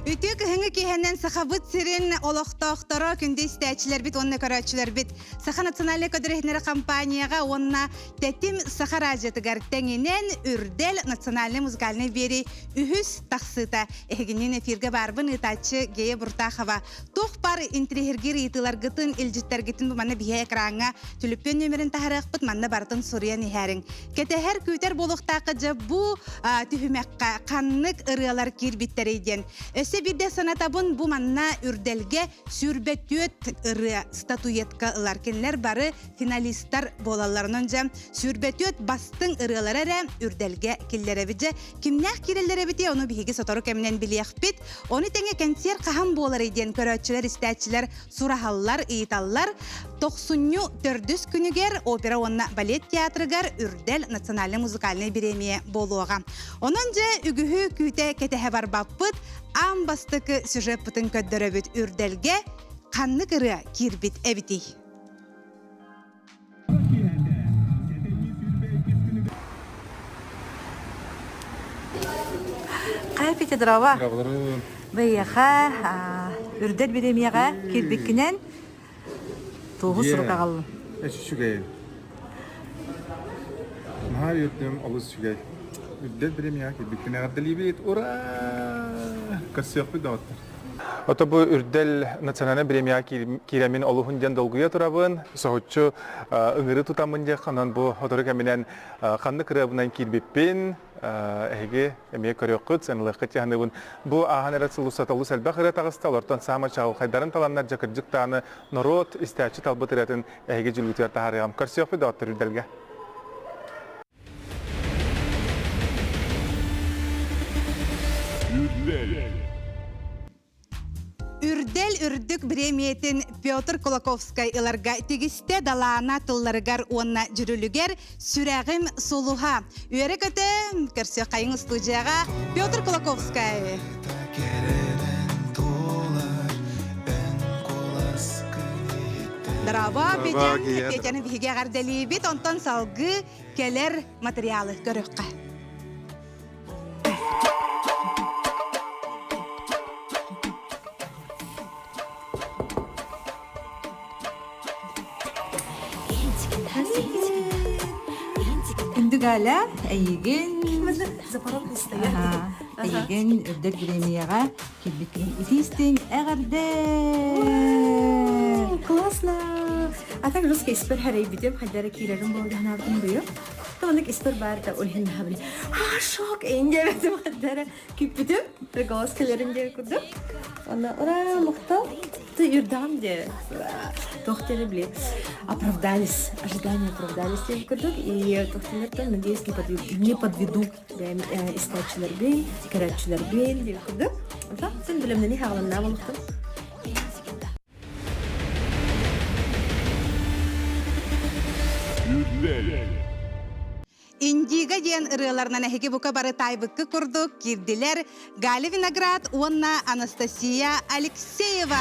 Үтүө кыһыҥҥы киэһэнэн Сахабыт сирин олохтоохторо, күндү истээччилэрбит уонна көрөөччүлэрбит Саха национальнай көдөрүһүннэрэ компанияҕа уонна Тэтим Саха радиотыгар тэҥинэн Үрдэл национальнай музыкальнай биэрии үһүс тахсыыта. Эһигинниин эфиргэ баарбын ыытааччы Гея Буртахова. Туох баар интириэһиргиир ыйытыыларгытын, илдьиттэргитин бу манна биһиэ экраҥҥа түлүппүөн нүөмэрин таһарыахпыт, манна барытын суруйан иһээриҥ. Кэтэһэр, күүтэр буолуохтаахха дьэ бу түһүмэххэ ханнык ырыалар киирбиттэрий диэн. Өссө биирдэ санатабын, бу манна Үрдэлгэ 24 ырыа статуэтка ылар. Кинилэр бары финалистар буолалларынан дьэ 24 бастыҥ ырыалара эрэ Үрдэлгэ киллэрэбит. Дьэ кимнээх киирэллэр эбитий, ону биһиги сотору кэминэн билиэхпит. Ону тэҥэ кэнсиэр хаһан буоларый диэн көрөөччүлэр, истээччилэр сураһаллар, ыйыталлар. Тохсунньу төрдүс күнүгэр опера уонна балет театрыгар Үрдэл национальнай музыкальнай бириэмийэ буолуоҕа. Онон дьэ үгүһү күүтэ кэтэһэ барбаппыт, аан бастакы сюжеппытын көрдөрөбүт Үрдэлгэ ханнык ырыа киирбит эбитий? Хайа Петрова, бэйиэхэ үрдэл бириэмийэҕэ киирбиккинэн туоһу сурук аҕаллым. Үчүгэй. Наһаа үөрдүм, олус үчүгэй. Үрдэл бириэмийэҕэ киирбиккин эҕэрдэлиибит. Ура! Көрсүөхпүт доҕоттор. Ото бу Үрдэл национальнай бириэмийэҕэ киирэммин олуһун диэн долгуйа турабын. Соһуччу ыҥырыы тутаммын диэххэ, онон бу сотору кэминэн ханнык ырыабынан киирбиппин эһиги эмиэ көрүөххүт, сыаналыаххыт дии саныыбын. Бу ааһан эрэр сыл устата олус элбэх ырыа таҕыста, олортон саамай чаҕылхайдарын таланнар дьэ кырдьык даҕаны норуот истээччи талбыт ырыатын эһиги дьүүлгүтүгэр таһаарыаҕым. Көрсүөхпүт доҕоттор Үрдэлгэ. Үрдэл үрдүк бириэмийэтин Петр Кулаковскай ыларга тигистэ далаана тылларыгар уонна дьүрүлүгэр «Сүрэҕим сулуһа». Үөрэ-көтө көрсүөххэйиҥ устуудьуйаҕа Петр Кулаковскай. Дорообо, Петя. Петяны биһиги эҕэрдэлиибит. Онтон салгыы кэлэр материалы көрүөххэ. Күндү Галя, эйигин эйигин үрдэл бириэмийэҕэ киирбиккин итиистиҥ эҕэрдэ! Классно! А так русский испэр хэрэйбитим, хайдара киирэрим буолдаһанаабытым быйыл. Тонук испэр баар да ол иһин наһабын. А, шок! Эйин диэбэтим хайдара күүппүтүм. Голос кэлэрин диэн курдук. Онно ура, махтал. Ты үрдэҕим диэ. Туох диэри били оправдались, ожидания оправдались диэн курдук. И туох диэнэртэн, надеюсь, не подведу бэйэм истээччилэрбин, көрөөччүлэрбин диэн курдук. Онтон син билэмнэни хааланнаа болуктум. Индиго диэн ырыаларынан эһиги бука бары таайбыккы курдук киирдилэр Галя Виноград уонна Анастасия Алексеева.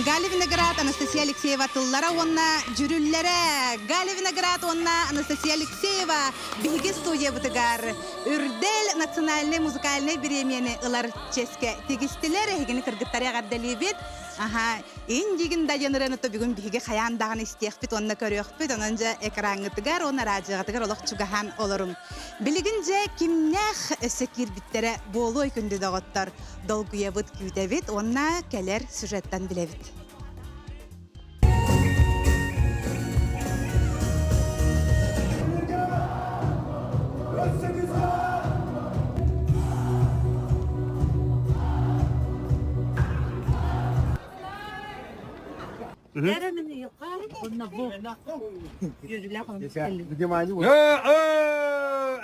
Галя Виноград, Анастасия Алексеева тыллара уонна дьүрүллэрэ. Галя Виноград уонна Анастасия Алексеева биһиги студиябытыгар Үрдэл национальнай музыкальнай бириэмийэни ылар чиэскэ тигистилэр. Эһигини кыргыттары эҕэрдэлиибит. Аха, индигин да диэн ырыаны бүгүн биһиги хайаан даҕаны истиэхпит уонна көрүөхпүт. Онон дьэ экраҥҥытыгар уонна радиоҕытыгар олох чугаһаан олоруҥ. Билигин дьэ кимнээх өссө киирбиттэрэ буолуой күндү доҕоттор. Долгуйабыт, күүтэбит уонна кэлэр сюжеттан билэбит.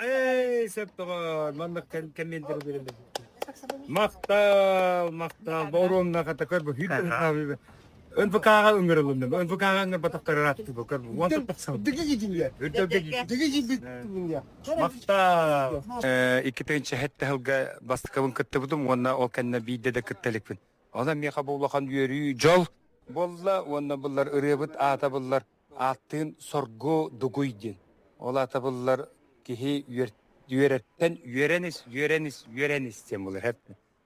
Эй, сөп доҕор, маннык кэмиэнтэр берелер. Махтал, махтал, боруонна хата көр бу хүт НВК-ҕа ыҥырылынным. НВК-ҕа ыҥырбатахтар ырааттыы бу көр бу. Махтал. Икки тыһыынча сылга бастакыбын кыттыбытым уонна ол кэннэ биирдэ да кытта иликпин. Онон миэхэ бу улахан үөрүү, дьол буолла уонна буллар ырыабыт аата буллар ааттыын Соргу Дугуй диэн. Ол аата буллар киһи үөр Үөрэттэн үөрэн ис, үөрэн ис, үөрэн ис диэн буолар.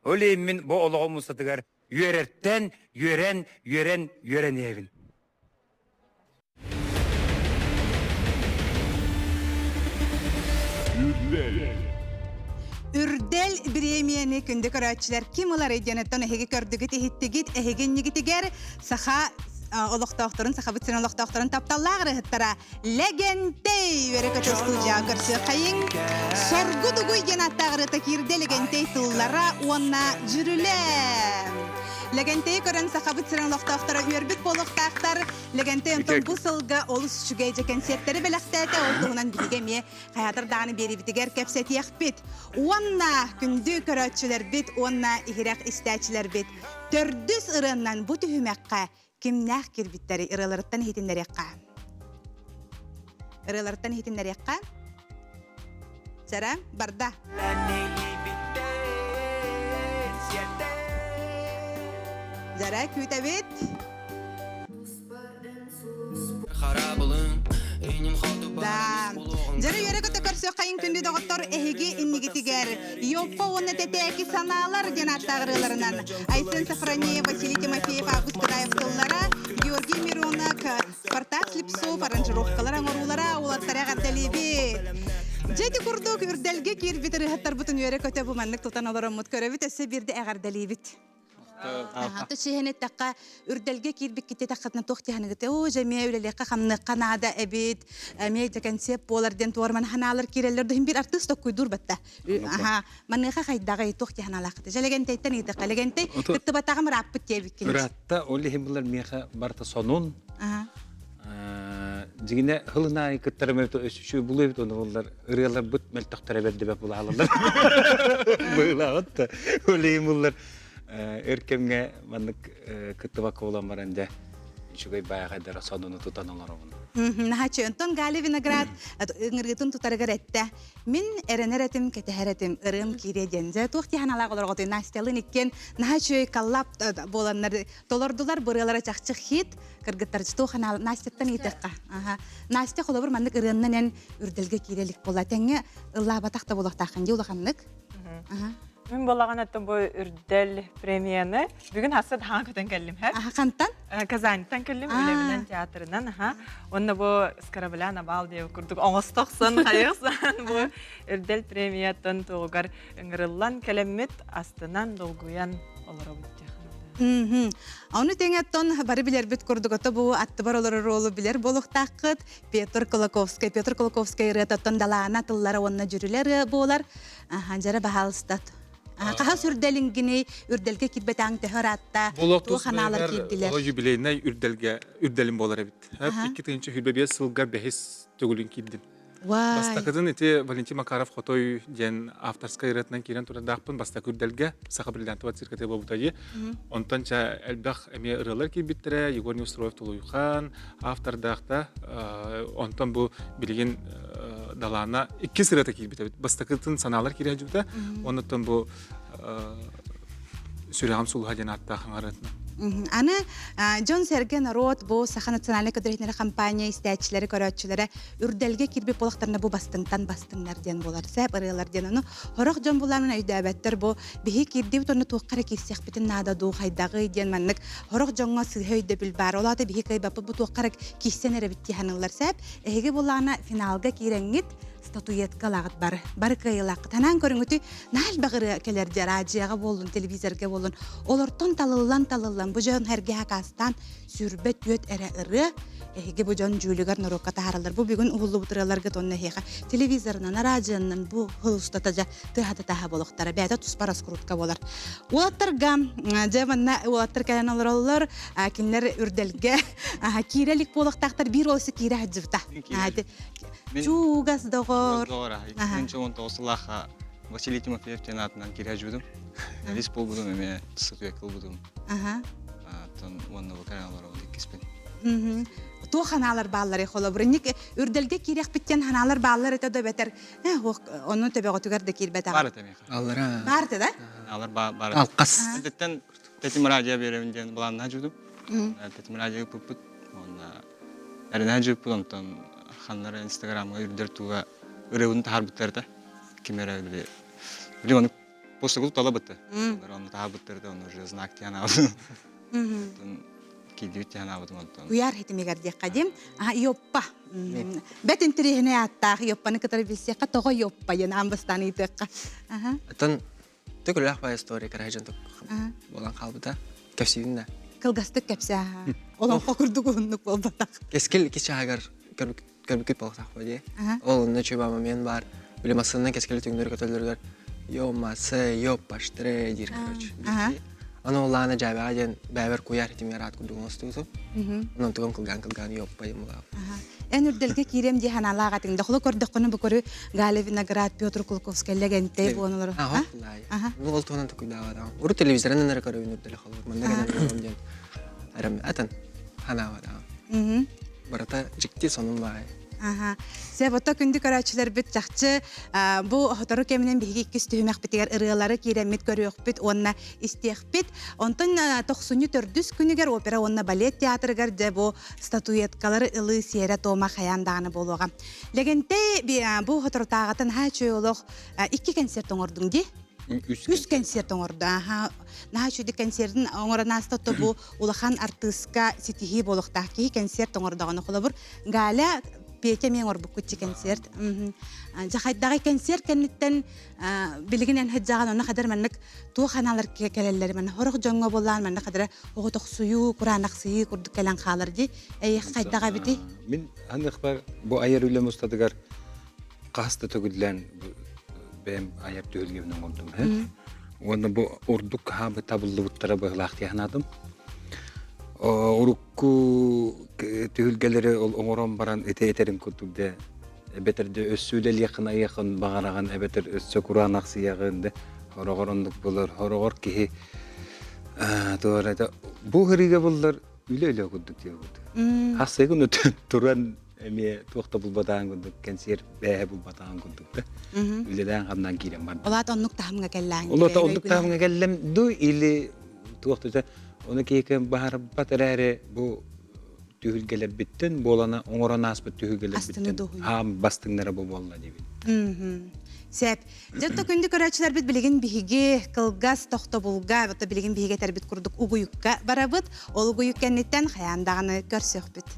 Ол иһин мин бу олоҕум устатыгар үөрэртэн үөрэн, үөрэн, үөрэн иһэбин. Үрдэл бириэмийэни күндү көрөөччүлэр ким ыларый диэн оттон эһиги көрдүгүт, иһиттигит, эһиги иннигитигэр саха олохтоохторун, сахабыт сирин олохтоохторун тапталлаах ырыаһыттара Лэгэнтэй үөрэ-көтө студияҕа көрсүөххэйиҥ. Соргу дугуй диэн ааттаах ырыата киирдэ Лэгэнтэй тыллара уонна дьүрүлэ. Лэгэнтэйи көрөн сахабыт сирин олохтоохторо үөрбүт буолуохтаахтар. Лэгэнтэй онтон бу сылга олус үчүгэй дьэ кэнсиэртэри бэлэхтээтэ. Ол туһунан биһиги эмиэ хайаатар даҕаны биэриибитигэр кэпсэтиэхпит. Уонна күндү көрөөччүлэрбит уонна иһирэх истээччилэрбит төрдүс ырыаннан бу түһүмэххэ кимнээх киирбиттэри ырыаларыттан иһитиннэриэххэ. Ырыаларыттан иһитиннэриэххэ. Сэрэ, барда. Дьэрэ, күүтэбит. Да. Дьэрэ үөрэ көтө көрсүөххэйин күндү доҕоттор эһиги иннигитигэр Йоппа уонна Тэтээки санаалар диэн ааттаах ырыаларынан Айсен Сафронеев, Василий Тимофеев, Август Кыраев тыллара, Георгий Миронов, Спартак Слепцов аранжировкалар оҥоруулара уолаттары эҕэрдэлиибит. Дьэ ити курдук үрдэлгэ киирбит ырыаһыттарбытын үөрэ-көтө бу маннык тутан олороммут көрөбүт өссө биирдэ эҕэрдэлиибит. Аһата чиһэн эттэххэ, үрдэлгэ киирбиккит эттэххитинэ туох диэханыгыт оо дьэ эмиэ үлэлиэххэ-хамныахха наада эбит, эмиэ дьэ кэнсиэп буолар диэн туорман ханаалар киирэллэр да биир артыыс токкуйдуур батта. Аха, маныаха хайдаҕый туох диэн ханаалааххыт? Дьэ Лэгэнтэйтэн ыйытыахха. Лэгэнтэй кыттыбатаҕым ырааппыт диэбиккин. Ыраатта, ол иһин булар миэхэ барыта сонун. Дьигинэ хылын аайы кыттарым өссө булуй эбит ону буллар ырыаларбыт мөлтөхтөрө бэрдибэт булаалалар. Быылаҕыт да ол иһин буллар өр кэмҥэ маннык кыттыбакка буолан баран дьэ үчүгэй баайаҕайдара сонуну тутан олоробун. Наһааччы онтон Галя Виноград ыҥырыытын тутарыгар эттэ. Мин эрэнэр этим, кэтэһэр этим, ырыам киириэ диэн. Дьэ, туох дии санаалаах олорҕотуй Настялыын иккиэн наһаа үчүгэй коллаб буоланнар толордулар, бырыалара чахчы хит. Кыргыттар туох анаал Настяттан ыйытыахха. Аха. Настя холобур маннык ырыаннан эн үрдэлгэ киирэ илик буолла. Тэҥҥэ ыллаабатах да буолуохтааххын дии улаханнык. Аха. Мин буолаҕын оттон бу үрдэл премияны бүгүн хасса даҕан көтөн кэллим һэ. Аха, хантан? Казаньтан кэллим, үлэбинэн театрынан, аха. Уонна бу с корабля на бал диэбит курдук оҥостохсон, хайыахсан бу үрдэл премияттан тугугар ыҥырыллан кэлэммит астынан, долгуйан олоробут диэх. Ону тэҥэ оттон бары билэрбит курдук ото бу аттыбар олорор уолу билэр буолуохтааххыт. Петр Кулаковскай. Петр Кулаковскай ырыатыттан далаана тыллара уонна дьүрүлэ ырыа буолар. Дьэрэ баһаалыстат. Хаһа сүрдэлингини үрдэлгэ киирбэтээҥ төһө ыраатта? Туох ханаалар киирдилэр? Ол юбилейнай үрдэлгэ үрдэлим буолар эбит. 2025 сылга бэһис төгүлүн киирдим. Бастакытын ити Валентин Макаров Хотой диэн авторскай ырыатынан киирэн турардаахпын бастакы үрдэлгэ Саха бриллиантовая цирката буолбута дии. Онтон ча элбэх эмиэ ырыалар киирбиттэрэ Егор Неустроев Тулуйхан автордаахта. Онтон бу билигин Далаана иккис ырыата киирбит эбит. Бастакытын санаалар киирэ сылдьыбыта. Оннуттан бу сүрэҕим сулуһа диэн ааттаах аҥарытынан. Аны дьон-сэргэ норуот бу Саха национальнай көдөрүһүннэрэ компания истээччилэри, көрөөччүлэрэ үрдэлгэ киирбит буолахтарына бу бастыҥтан бастыҥнар диэн буолар. Сэп ырыалар диэн ону сорох дьон булаанын өйдөөбөттөр бу биһи киирдибит онно туохха эрэ киирсиэхпитин наада дуу хайдаҕый диэн маннык сорох дьоҥҥо сыыһа өйдөбүл баар. Ол аата биһи кыайбаппыт бу туохха эрэ киирсэн эрэбит дии саныыллар. Сэп эһиги булаана финалга киирэҥҥит статуэткалааҕыт бары. Бары кыайыылааххыт. Анаан көрүҥүтүй, наһаа элбэх ырыа кэлэр дьэ, радиоҕа буоллун, телевизорга буоллун. Олортон талыллан-талыллан бу дьон эргэ акаастаан 24 эрэ ырыа эһиги бу дьон дьүүлүгэр норуокка таһаараллар. Бу бүгүн уһуллубут ырыаларгыт онно эһиэхэ телевизорынан, радионан бу хыл устата дьэ тыаһата таһа буолуохтара. Бэйэтэ туспа раскрутка буолар. Уолаттарга дьэ манна уолаттар кэлэн олороллор. Кинилэр үрдэлгэ киирэ илик буолуохтаахтар. Биир уол киирэ сылдьыбыта. Чугас доҕор. Доҕор, 2019 сыллаахха Василий Тимофеев диэн аатынан киирэ сылдьыбытым. Рис буолбутум эмиэ статуя кылбытым. Оттон уонна бу кэлэн олоробун иккиспин. Туох ханаалар баалларый холобур инник үрдэлгэ киириэхпиттэн ханаалар бааллар этэ да бэтэр ону төбөҕүтүгэр да киирбэтэҕэ. Баар этэ миэхэ. Аллара. Баар этэ да? Алар баар. Алкас. Этэттэн Тэтим радио биэрэбин диэн былааннаах дьудум. Тэтим радио ыппыппыт. Уонна эрэнэ дьыппыт онтон ханнара инстаграмҥа үрдэр туга ырыабын таһаарбыттар этэ. Ким эрэ били били ону постугул талабытты. Оны таабыттар да оны уже знак тиһэн аабытым. Киирдибит тиһэн аабытым онтон. Куйаар хитимигэр диэххэ дим. Аха Йоппа. Бэт интириэһинэй ааттаах Йоппаны кытары билсиэххэ тоҕо Йоппа диэн аан бастаан ыйытыахха. Аха. Оттон төкүлээх бай история караһыжан буолан хаалбыта. Кэпсиибин да. Кылгастык кэпсээ. Олоҥхо курдук уһуннук буолбатах. Кэскил кичааһыгар көрбүккүт буолсах дии. Ол онно чуба момент баар. Били массыынанан кэскили түҥнөрү көтөллөрүгэр йо массе, йо паштре диир короче. Аны ол лаана дьээбэҕэ диэн бэйэбэр куйаар хитимигэр аат курдук оҥостубутум. Онон тугум кылгаан-кылгаан йоппа диэн булаабыт. Эн үрдэлгэ киирэм дии санаалаах этиҥ. Дохло көрдөххүнэ бу көрү Галя Виноград, Петр Кулаковскай Лэгэнтэй буолан Аха, Ну ол туһунан токуйдаабатаҕым. Урут телевизорынан эрэ көрөбүн үрдэлэ холобур. Манна кэлэн диэн эрэммэ атын ханаабатаҕым. Барыта дьикти сонун баай. Аха. Сөп, ото күндү көрөөччүлэрбит чахчы бу сотору кэминэн биһиги иккис түһүмэхпитигэр ырыалары киирэммит көрүөхпүт уонна истиэхпит. Онтон тохсунньу төрдүс күнүгэр опера уонна балет театрыгар дьэ бу статуэткалары ылыы сиэрэ-туома хайаан даҕаны буолуоҕа. Лэгэнтэй бу соторутааҕытын наһаа үчүгэй олох икки концерт оҥордуҥ дии? Үс концерт оҥорду. Аха. Наһаа үчүгэй концертин оҥорон ааста бу улахан артыыска ситиһии буолуохтаах киһи концерт оҥордоҕуна холобур Галя Петя эмиэ оҥорбуккут концерт. Дьэ хайдаҕый концерт кэнниттэн билигин эн сылдьаҕын онно хадar маннык туох аналар кэлэллэр манна хорох дьоҥҥо буоллаан манна хадара оҕотохсуйуу кураанахсыйыы курдук кэлэн хаалар дии эйиэхэ хайдах эбитий Мин аныхпар бу айар үлэм устатыгар хас да төгүллээн бэйэм айар түһүлгэбин оҥордум уонна бу ордук хаабы табыллыбыттара быһылаах дии санаатым урукку түһүлгэлэри ол оҥорон баран ити этэрин курдук дэ эбэтэр де өссө үлэлиэххин айыаххын баҕараҕын эбэтэр өссө кураанахсыйаҕын да хороҕор оннук булар хороҕор киһи туора бу хырыыга буллар үлэ үлэ курдук диэбит хасыгын туран эмиэ туох да булбатаҕын курдук кэнсиэр бээһэ булбатаҕын курдук да үлэлээн хамнаан киирэн бардым. Олаат оннук таһымҥа кэллээҥ. Олото оннук таһымҥа кэллем ду или туох да ону киһи баһарбат эрээри бу түһүлгэлэрбиттэн буолана оҥорон ааспыт түһүлгэлэрбиттэн хаам бастыҥнара бу буолла диибин. Сеп. Дьэ күндү көрөөччүлэрбит билигин биһиги кылгас тохтобулга, вот билигин биһиги этэрбит курдук угуйукка барабыт. Ол угуйук кэнниттэн хайаан даҕаны көрсүөхпүт.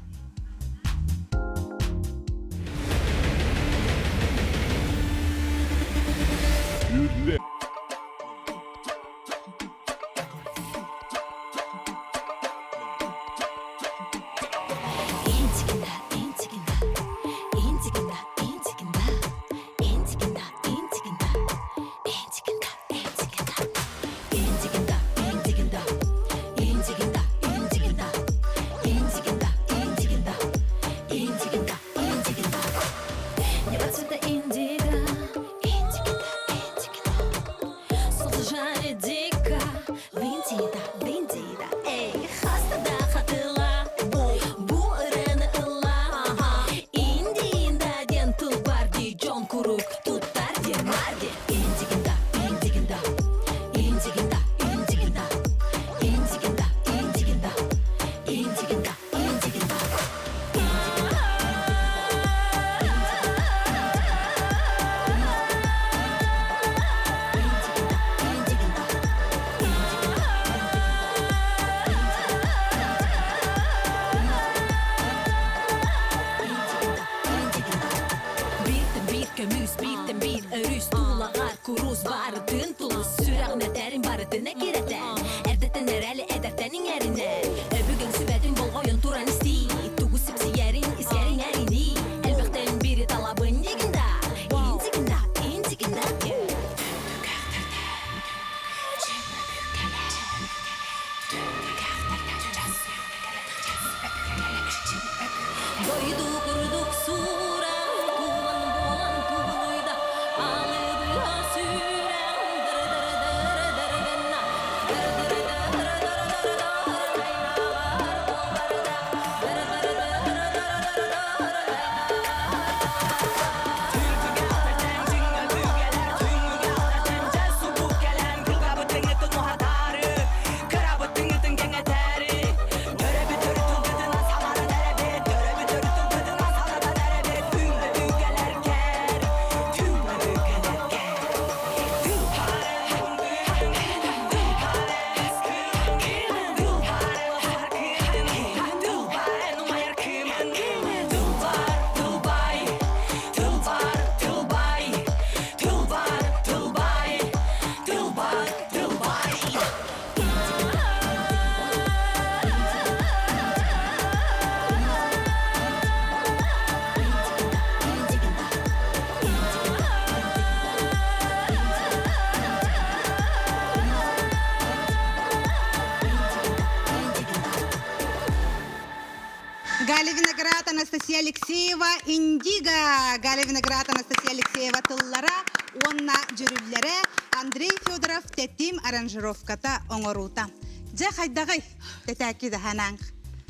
Анастасия Алексеева Индиго, Галя Виноград Анастасия Алексеева тыллара уонна дьүрүллэрэ Андрей Федоров тэтим аранжировката оҥоруута. Дьэ хайдаҕый? Тэтээки даһанаҥ.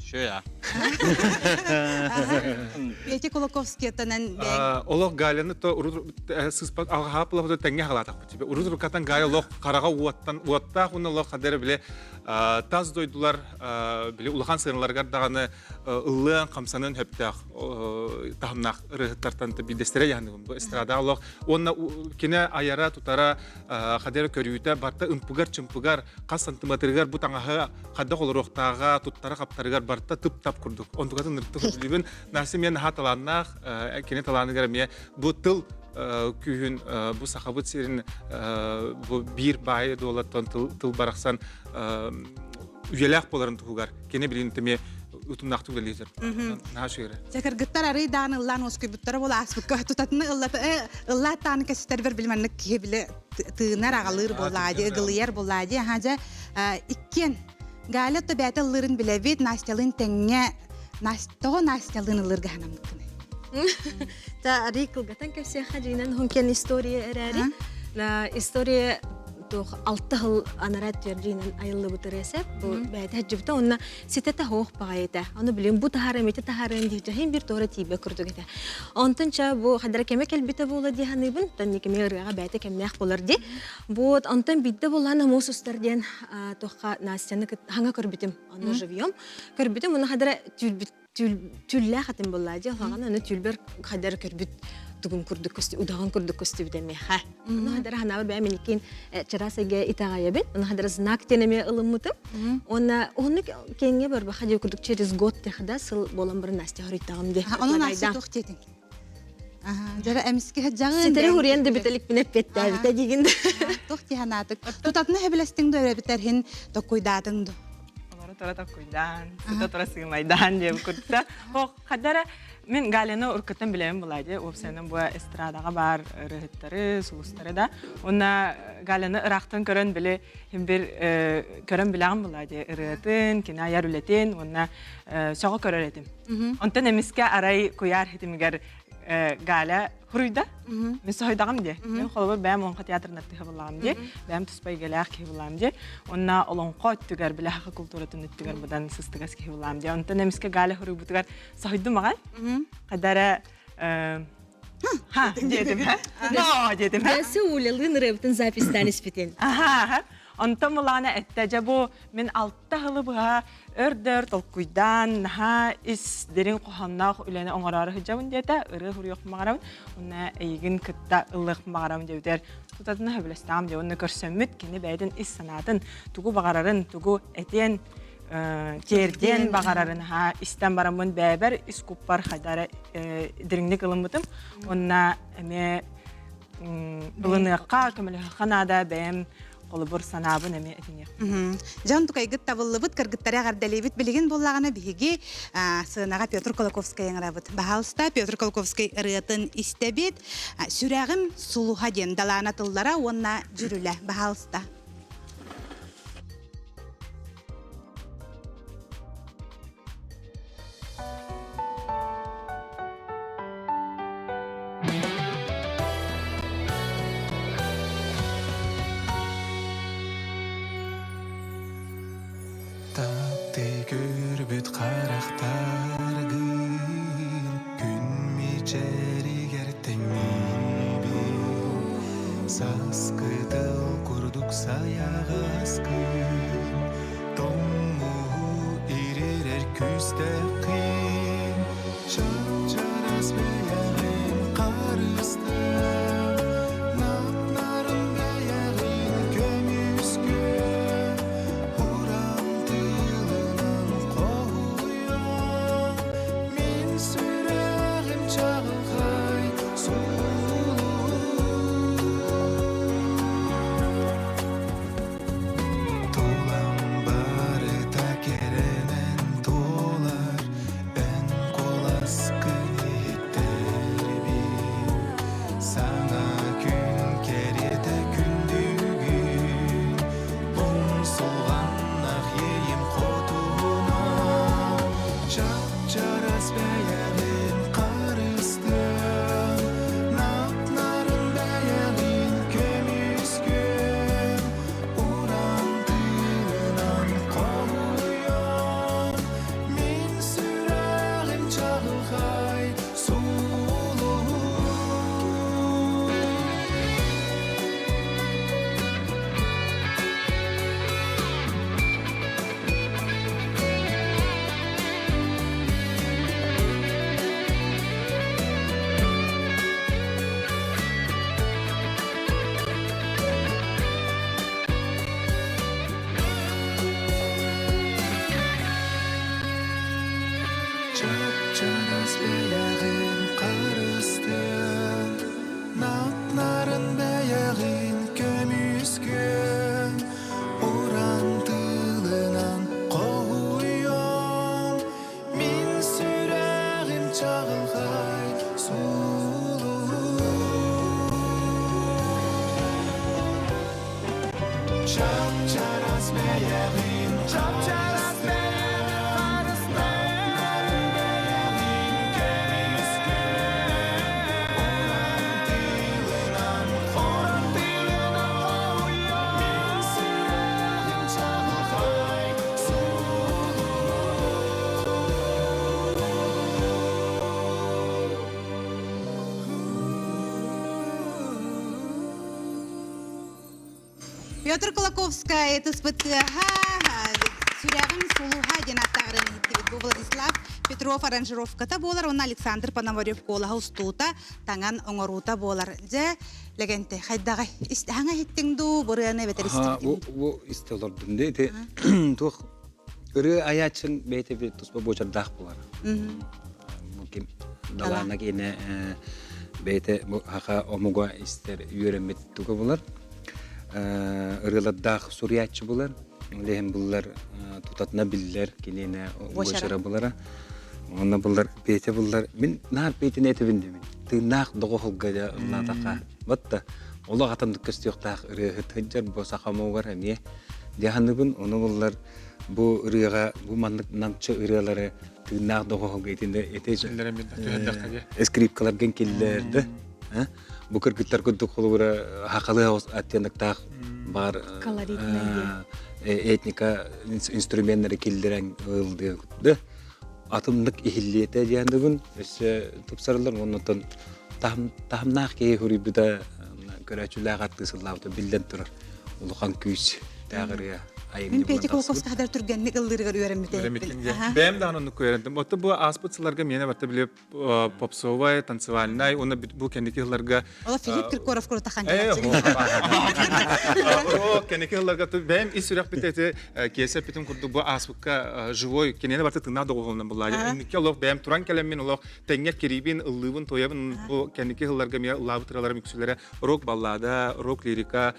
Шөя. Петя Кулаковскийтанан Олох Галяны то сыспат алҕаһаапылабыта тэҥҥэ халаатахпыт тебе. Урут рукатан Галя олох хараҕа уоттан уоттаах уонна олох хадара биле тас дойдулар биле улахан сыаналарыгар даҕаны ыллыан хамсанын хөптөөх таһымнаах ырыһыттартан биирдэстэрэ яһаныгын бу эстрада олох уонна кине аяра тутара хадера көрүүтэ барта ымпыгар-чымпыгар хас сантиметрыгар бу таҥаһы хайдах олоруохтааҕа туттара хаптарыгар барта тып-тап курдук онтукатын ырытык сөбүлүүбүн Настя эмиэ наһаа талааннаах кини талааныгар эмиэ бу тыл күүһүн бу сахабыт сирин бу биир баайы дуолаттан тыл барахсан үйэлээх буоларын туһугар кини билин эмиэ утумнаахтык үлэлиир. Наһаа үчүгэй. Дьэ кыргыттар арый даан ыллаан уоскуйбуттара буола ааспыкка тутатына ыллата ыллааттааны кэситэрбэр били маннык киһи били тыынар аҕалыыр буоллаа дии ыгылыйар буоллаа дии аха дьэ иккиэн Галя то бэйэтэ ыллыырын билэбит Настялыын тэҥҥэ тоҕо Настялыын ыллыырга санаммыккыный? Та арый кылгатан кэпсиэххэ дьиҥинэн хункен история эрээри история туох алта сыл анараа түөрдүүнэн айыллыбыт ырыасеп бу бэйэтэ сылдьыбыта уонна ситэтэ хоох баҕайыта ону билин бу таһаарым ити таһаарыам диир дьаһын бир туора тиийбэ курдук этэ онтон ча бу хадара кэмэ кэлбитэ буола дии саныыбын тон кэми ырыаҕа бэйэтэ кэмнээх болар ди вот онтон биирдэ булаан муус устар диэн туохха Настяны хаҥа көрбүтүм онно живьем көрбүтүм уну хадара түүл түүллээх этим буоллаа дии хаҕан аны түүлбэр хадара көрбүт тугум курдук көстү удаҕан курдук көстүбүт эмиэхэ ону хадара ханаабар бэйэм миникин чараас эйгэ итэҕэйэбин ону хадара знак диэн эмиэ ылыммытым уонна уһуннук киэҥҥэ барбаха дии курдук через год тэхда сыл буолан баран Настя хоруйтаҕым дии Онон Настя туох диэтиҥ Дьара эмискэ сыдьаҕын Ситэри хуруйан да бүтэликпин эппиэттээбитэ диигин Туох дии санаатык Тутатына сөбүлэстиҥ да өрөбүтэрһин токкуйдаатыҥ ду Олору тура токкуйдаан, сыта тура сыымайдаан диэбит курдук. Хадара мин Галяны уркаттан билэбин була дии. Уопсайынан бу эстрадаҕа баар ырыһыттары, сулустары да. Уонна Галяны ыраахтан көрөн били бир көрөн билэҕин була дии ырыатын, кини айар үлэтин уонна сөҕө көрөр этим. Онтон эмискэ арай куйаар хитимигэр Галя хуруйда. Мин соһуйдаҕым дии. Мин холобур бэйэм Олоҥхо театрын артыыһа буллаҕым дии. Бэйэм туспа эйгэлээх киһи буллаҕым дии. Онна олоҥхо өттүгэр, били саха култууратын өттүгэр быдан сыстыгас киһи буллаҕым дии. Онтон эмискэ Галя хуруйбутугар соһуйдум аҕай. Хайда эрэ ха диэтим но диэтим Бэси улялыын ырыабытын записьтаан испитин. Аха, онтон мулаана этте дьэ бу мин алта сылы быһа өр-дөр толкуйдаан, наһаа ис дириҥ хоһоонноох үлэни оҥороору сылдьабын диэтэ, ырыа суруйуохпун баҕарабын, уонна эйигин кытта ыллыахпын баҕарабын диэбитигэр тутатына сөбүлэстэҕим диэ. Уонна көрсөммүт кини бэйэтин ис санаатын, тугу баҕарарын, тугу этиэн, тиэрдиэн баҕарарын аһаа истэн бараммын бэйэбэр ис куппар хайдара дириҥник ылыммытым. Уонна эмиэ ылыныахха, көмөлөһүөххэ наада бэйэм холобур санаабын эмиэ этиниэхпин. Дьон тукайгыт табыллыбыт, кыргыттары эҕэрдэлиибит. Билигин буоллаҕына биһиги сыанаҕа Петр Кулаковскай ыҥырабыт. Баһаалыста Петр Кулаковскай ырыатын истэбит. Сүрэҕим сулуһа диэн далаана тыллара уонна дьүрүлэ. Баһаалыста. Таптыы көрбүт харахтаргын күн мичээригэр тэҥниибин Сааскы тыл курдук сайаҕаскын Тоҥмуһу ирэрэр күүстэххин Чап-чараас бэйэҕин харыстаа Нап-нарын бэйэҕин көмүскүө Уран тылынан хоһуйа Мин сүрэҕим чаҕылхай Тулам барыта кэрэнэн туолар. Чап-чарас бэйэҕин Чап-чарас бэйэҕин харыстыыр бэйэҕин көмүскүүр Уран тыынынан Уран тыынынан хоһуйар Мин сүрэҕим чаҕылхай Петр Кулаковскай ытыспыт тыаһа сүрэҕим сулуһа диэн ааттааҕырын иһиттибит. Бу Владислав Петров аранжировката буолар уонна Александр Пономарев куолаһа устуута, таҥан оҥоруута буолар. Дьэ, Лэгэнтэй, хайдаҕай? Хаҥа иһиттиҥ дуу, бырыаны эбэтэр истибитиҥ дуу? Бу истэ олордум дии. Ити туох ырыа айааччын бэйэтэ bir туспа буочардаах буолар. Бу ким далаана киинэ бэйэтэ бу хаха омуга истэр үөрэммит туга булар. Ырыалардаах суруйааччы булар. Ол буллар тутатына биллэр киниэнэ буочара булара. Онно буллар бэйэтэ буллар мин наар бэйтин этибин димин. Тыыннаах доҕоһулга дьа ыллаатаха. Батта олох атындык көстүөхтээх ырыаһыт сылдьар бу саха омугар эмиэ дьаһаныбын ону буллар бу ырыаҕа бу маннык намчы ырыалары тыыннаах доҕоһулга итинде ити скрипкаларгын киллэрди бу кыргыттар курдук холобура хахалы оттеноктаах бар этника инструменнары киллэрэн ылдыа атымнык иһиллиэтэ диэндыбын өссө тупсарылар оннотон таһымнаах киһи хуруйбута көрөөччүлээх аттыы сыллаабыта биллэн турар улахан күүс тааҕырыа Мин Петя Кулаковскай хадар түргэнник ыллыырыгар үөрэммитэ. Бэйэм даҕаны оннук үөрэнтим. Отто бу ааспыт сылларга миэнэ барта били попсовай, танцевальнай уонна бу кэнники сылларга Ола Филипп Киркоров курутахан Кэнники сылларга бэйэм ис сүрэхпит эти киэсэ эппитим курдук бу ааспыкка живой кинини барта тыыннаах доҕуһуолунан буллаа. Инники олох бэйэм туран кэлэммин олох тэҥҥэ кириибин, ыллыыбын, туойабын бу кэнники сылларга эмиэ ыллаабыт ыраларым үксүлэрэ рок баллада, рок лирика,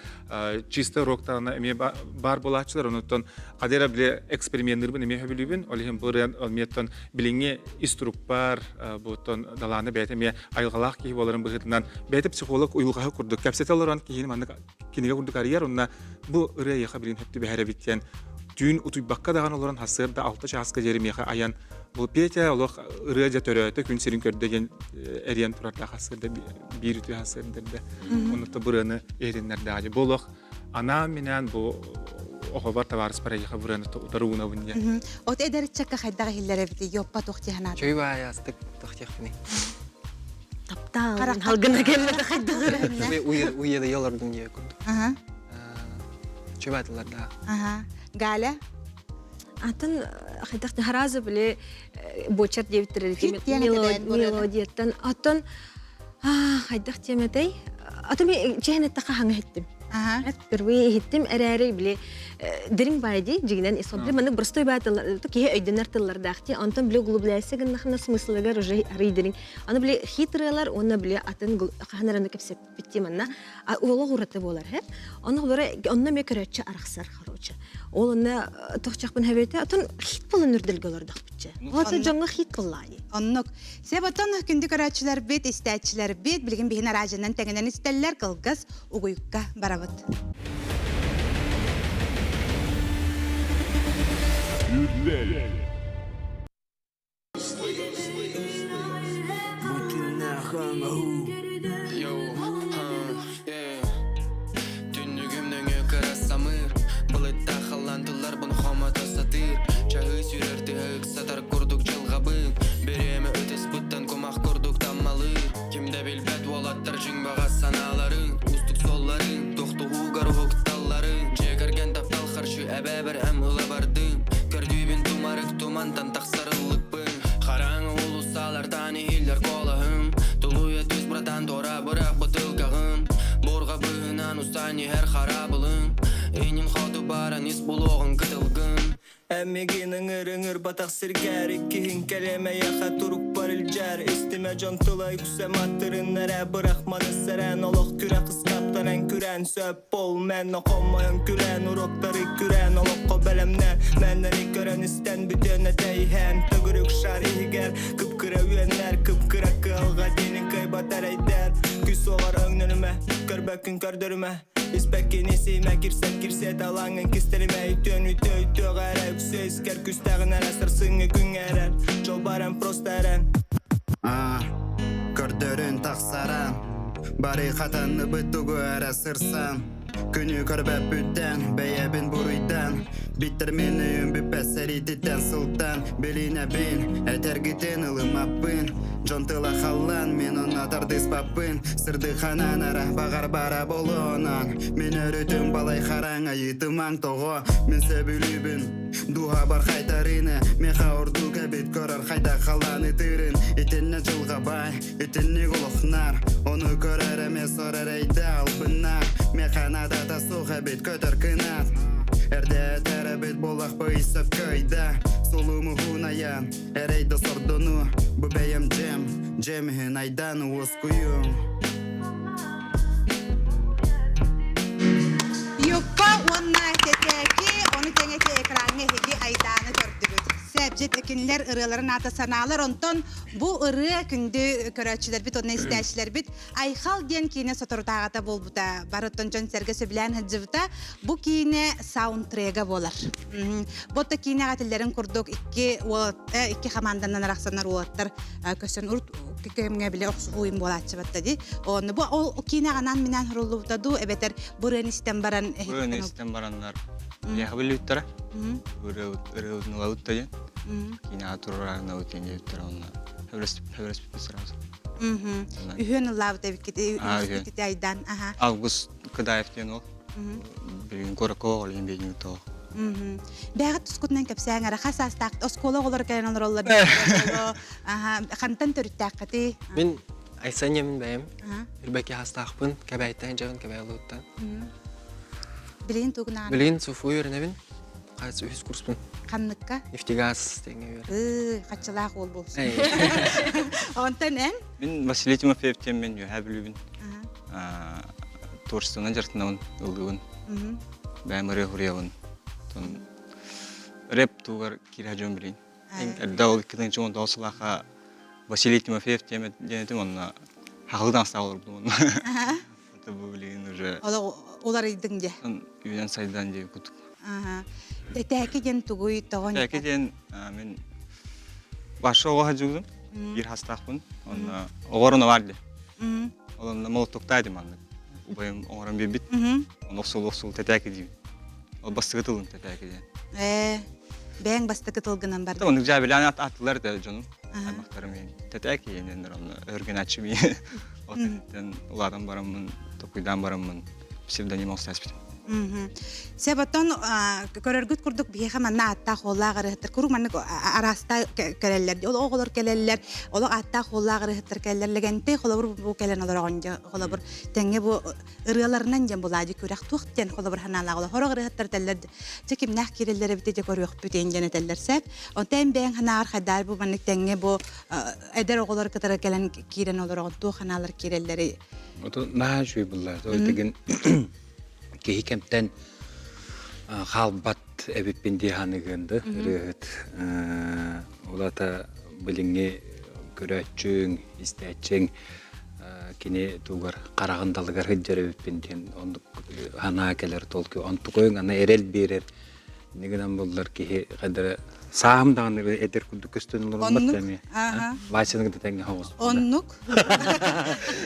чисто рок таҕана эмиэ баар буолааччылар. Онуттан хадера бile эксперименнырбын эмиэ хөбүлүүбүн. Ол иһин бу ырыан миэттэн билиҥҥи ис турукпар буттан далааны бэйэтэ эмиэ айылҕалаах киһи буоларын быһыытынан бэйэтэ психолог уйулҕаһы курдук кэпсэтэ олорон киһини маннык кинигэ курдук арыйар уонна бу ырыа эйиэхэ билин сөп түбэһэр эбит диэн түүн утуйбакка даҕаны олорон сарсыарда алта чааска диэри миэхэ айан бу Петя олох ырыа дьэ төрөөтө күн сирин көрдө диэн эриэн турардаах сарсыарда биир үтүө сарсыарда онно бу ырыаны иһитиннэрдээҕи бу олох анаан-минээн бу оҕобор табаарыспар эйиэхэ бырыаны утары уунабын диэн. От эдэр ыччакка хайдах иһиллэр эбити йоппа туох тиһанаат? Чөй баайастык туох диэхпиний? Таптаал халгына келмете хайдах Уйеда ялардым дие курдук. Чөй баатылар да. Галя? Атын хайдах харазы биле бочар диэбиттэр мелодияттан атын хайдах диэмэтэй атын чэһин эттэхэ хаҥа иһиттим впервые иһиттим эрээри били дириҥ баай дии дьигинэн исход били маннык простой баай тыллар киһи өйдөнөр тыллардаах дии онтон били углубляйся гыннахына смыслыгар уже арый дириҥ аны били хитрыалар уонна били атын хаһан эрэ кэпсэппит дии манна олох ураты буолар һэ онно холоро онно эмиэ көрөөччү арахсар короче ол онно тохчахпын хэбэтэ отон хит болон үрдэлгэ олордохпутча вот дьоҥҥо хит боллаани Оннук. Себотон күндү көрөөччүлэрбит, истээччилэрбит билигин биһин араадьанан тэҥинэн истэллэр кылгас угуйукка барабыт. Үрдэл. Түннүгүм нөҥүө кыра самыыр Былыттаах халлаан тылларбын хомото сатыыр Чаһыы сүүрэр тыһа ыксатар курдук дьылҕабын Бириэмэ ытыспыттан кумах курдук таммалыыр Ким да билбэт уолаттар дьиҥ баҕас санааларын Уустук суолларын, тохтуһуугар уһукталларын Дьиэ кэргэн таптал харчы эбээбэр эм ыла бардым Көрдүүбүн тумарык тумантан тахсар ыллыкпын Хараҥа уулуссалартан иһиллэр куолаһым Тулуйа түс братан туора бырах бытылкаҕын Буурҕа быыһынан устан иһэр хараабылын Иннин хоту баран ис булуоҕун кытылгын Эмигин ыҥыр-ыҥырбатах сиргэр Иккиһин кэлиэм эйиэхэ турукпар илдьэр Истимэ дьон тыла үксэ маттырын эрэ Бырахманы сэрэн олох күрэх ыскаптан күрэн Сөп бол мэн хомойон күлэн Уроктары күрэн олоххо бэлэмнэн Мэннэри көрөн истэн бүтүөн этэйһэн Төгүрүк шар иһигэр кып-кыра үөннэр Кып-кыра кыалҕа диэни кыайбат эрэйдэр Күүс суоҕар өҥнөнүмэ, көрбөккүн көрдөрүмэ. Испэккин исимэ кирсэт кирсэт алаҥын кистэримэ Өйтөн үтө өйтөөх эрэ үксэ искэр күстэҕин эрэ Сарсыҥҥы күҥҥэ эрэн Дьол баран просто эрэн А, көрдөрүн тахсаран Бары хатанныбыт тугу эрэ сырсан Күнү көрбөппүттэн, бэйэбин буруйдан Биттэр мин өйүм бүппэт сэриититтэн сылтан Билинэбин, этэргитин ылыммаппын Дьон тыла халлан, мин онно тардыспаппын Сырдык ханан ара, баҕар бара болуонан Мин өрүтүм балай хараҥ айыытымаҥ тоҕо Мин сөбүлүүбүн Дууһабар хайтарыыны Миэхэ ордук эбит көрөр хайдах халааны тыырын Итиннэ дьылҕа баай Итинник олохнар, ону көрөр эмиэ сор эрэйдэ албыннар Миэхэ наадата суох эбит көтөр кынат Эрдэ этэр эбит буоллахпый сөпкө ыйда Сулумуһун айан, эрэйдэ сордону Бу бэйэм дьэм, дьэм иһин айдан уоскуйуҥ Юппа уонна Тэтээки, ону тэҥэ экраҥҥа эһиги айдааны көрдүгүт. Сэбдьит кинилэр ырыаларын аата санаалар. Онтон бу ырыа күндү көрөөччүлэрбит уонна истээччилэрбит Айхал диэн киинэ соторутааҕыта буолбута. Барыттан дьон-сэргэ сөбүлээн сылдьыбыта. Бу киинэ саундтрега буолар. Бу отто киинэҕэ этиллэрин курдук икки икки хамаанданан арахсаннар уолаттар көсөн урут кэмҥэ бile охсуһуу буолааччы батта ди. Онно бу ол киинэҕэ анаан минээн суруллубута дуу эбэтэр бу ырыаны истэн баран Бу ырыаны истэн бараннар Яха билбиттэрэ. Ырыабытын ылабыт да диэн. Киинэҕэ туруораарын ылабыт диэн диэбиттэрэ онно хөбүлэспиппит сразу. Үһүөн ыллаабыт эбиккит үһүскүт айдан. Август Кыдаев диэн ол. Билигин куоракка оҕолор биэдин тоох. Бэҕэт тускутунан кэпсээҥ эрэ хас саастаах оскуола оҕолоро кэлэн олороллор хантан төрүттээххитий? Мин Айсен мин бэйэм Үрбэки хастаахпын Кэбээйтэн дьабын Кэбээй улууттан. Билигин тугунаан? Билигин СУФУ үөрэнэбин. Хас үһүс курспун. Ханныкка? Нефтегаз диэҥҥэ үөрэнэбин. Ыы, хаччылаах уол буолсун. Онтон эн? Мин Василий Тимофеев диэммин Үөһээ Бүлүүбүн. Творчествонан дьарыктанабын, ыллыыбын. Бэйэм ырыа суруйабын. Рэп тугар киирэ дьон билин. Эрдэ ол 2019 сылаха Василий Тимофеев диэн этим, онно хахылы таҥастаах олорбутум онно. Это бу билигин уже уларыйдыҥ дьэ. Үүнэн сайдан диye кутук. Тэтээки диэн тугуй тоҕо Тэтээки диэн мин башы оҕо хадьыгым, биир хастаахпын. Онно оҕорон бар ди. Ол онно молотуктаа дим маннык. Убайым оҥорон биэрбит. Оны охсул-охсул тэтээки диибин. Ол бастакы тылым тэтээки диэн. Ээ, бэйэҥ бастакы тылгынан бардын. Оннук дьаабилаан аттылар да дьонум. Аймахтарым иин. Тэтээки ииннэр онно өргөнөөччү мии. Отын улаатан бараммын, токуйдаан бараммын псевдоним оҥостон Сөп оттон көрөргүт курдук биһиэхэ манна ааттаах уоллаах ырыһыттар куруук маннык араастаа кэлэллэр. Ол оҕолор кэлэллэр, олох ааттаах уоллаах ырыһыттар кэлэллэр. Лэгэнтэй холобур бу кэлэн олороҕун дьэ холобур тэҥҥэ бу ырыаларынан диэн булаадьы күрэх туох диэн холобур ханаалаах олох сорох ырыһыттар этэллэр дьэ кимнээх киирэллэр эбитэ дьэ көрүөхпүт диэн этэллэр сөп. Онтон эн бэйэҥ санааҕар хайдаар бу маннык тэҥҥэ бу эдэр оҕолор кытары кэлэн киирэн олороҕун туох ханаалар киирэллэрий? Ото наһаа үчүгэй буллар. Ол киһи кэмтэн хаалбат эбиппин дии саныгын да ырыаһыт. Ол ата билиҥҥи көрөөччүҥ, истээччиҥ кини тугар хараҕын далыгар сылдьар эбиппин диэн оннук санаа кэлэр толку онтукайыҥ аны эрэл биэрэр Инньэ гынан буоллар киһи хайдара сааһым даҕаны эдэр курдук көстөн олоруммат эмиэ. Васяны кытта тэҥҥэ хоҕус. Оннук.